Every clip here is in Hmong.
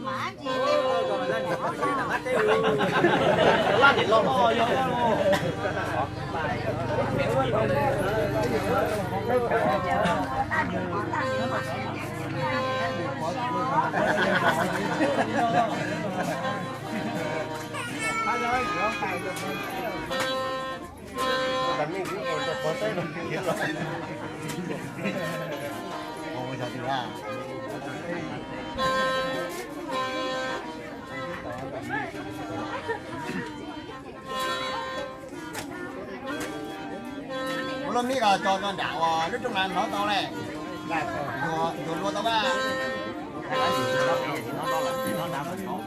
Ua lub mib ko tso rau nram uas lub rooj na hnov tau ne. Yuav luag tau a. Muab cov tso los pem tej na, mus nrau.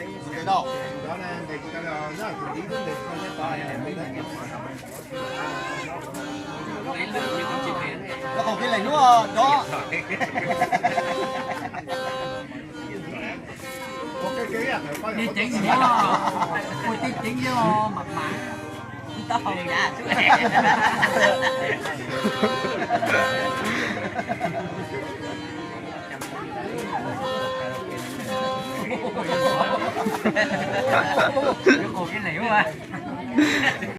Mus tej tau. Cov khoom kev lem hnub rov. Nej ceev mus, ua tib ceev yog mam mam. Tau hau ya. Cov khoom kev lem hnub.